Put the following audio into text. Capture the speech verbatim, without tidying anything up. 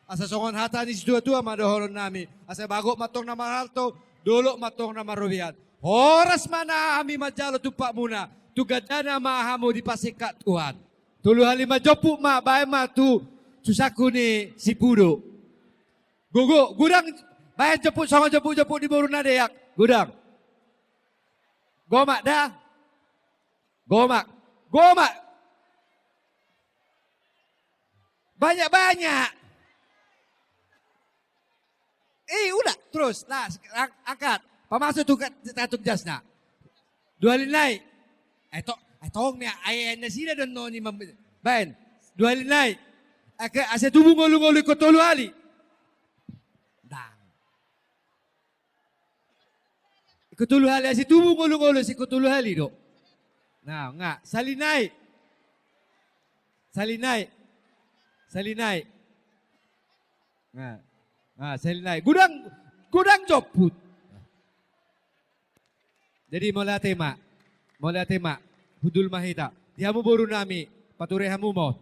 Asa songon hata ni situatua ma dohonon nami, asa bagot ma antong na marhalto, dolok ma antong na marrobean. Horas ma nami manjalo tumpakmuna, tu gandana ma hamu dipasingkat Tuhan. Tolu hali manjomput ma, baen ma tu susaku ni si Pudo. Gogo, godang, baen jomput songon jomput-jomput ni boru na deak. Godang. Gomak da. Gomak. Gomak. Banyak-banyak. Eh, udah, terus. Las, ang-, angkat. Pamasuk tu ka-, tatuk jasna. Dua hali nai. Eh, to-, eh, tong ni, ai, ai, nasida don noni mam-, baen. Dua hali nai. Ake, asa tubu ngolu-ngolu ingkon tolu hali. Dang. Ingkon tolu hali, asa tubu ngolu-ngolu, asa ingkon tolu hali do. Nah, nga, sali nai. Sali nai. Sali nai. Nah. Nah, sali nai. Godang, godang jomput. Jadi, mauliate ma. Mauliate ma. Hundul ma hita. Di hamu boru nami, pature hamu ma.